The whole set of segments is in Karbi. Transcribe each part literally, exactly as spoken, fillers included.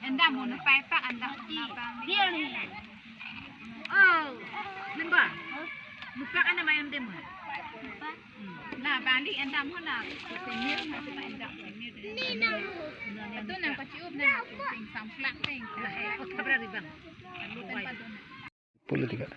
Endam mo, nangpaipak endam. Oh, nangba. Nangpak endam, endam mo. Na bang di endam ho na. Semir na kita endam semir. Itu nangpachiup na, samplak teng. Politika.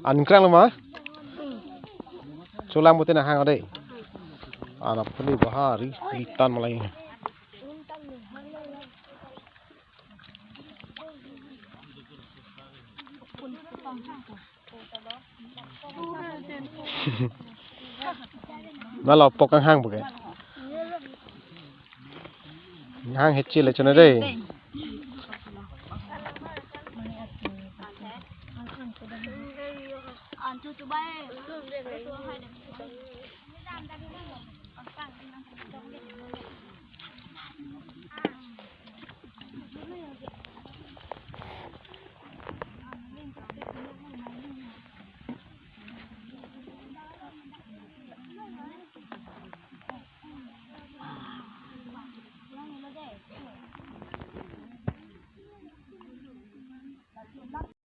Ankrang ma? Chulang bote nanghang dei. Anak puni bahari, ritan malai. Nalo pok kanghang bukan? Hang hechile chona dei.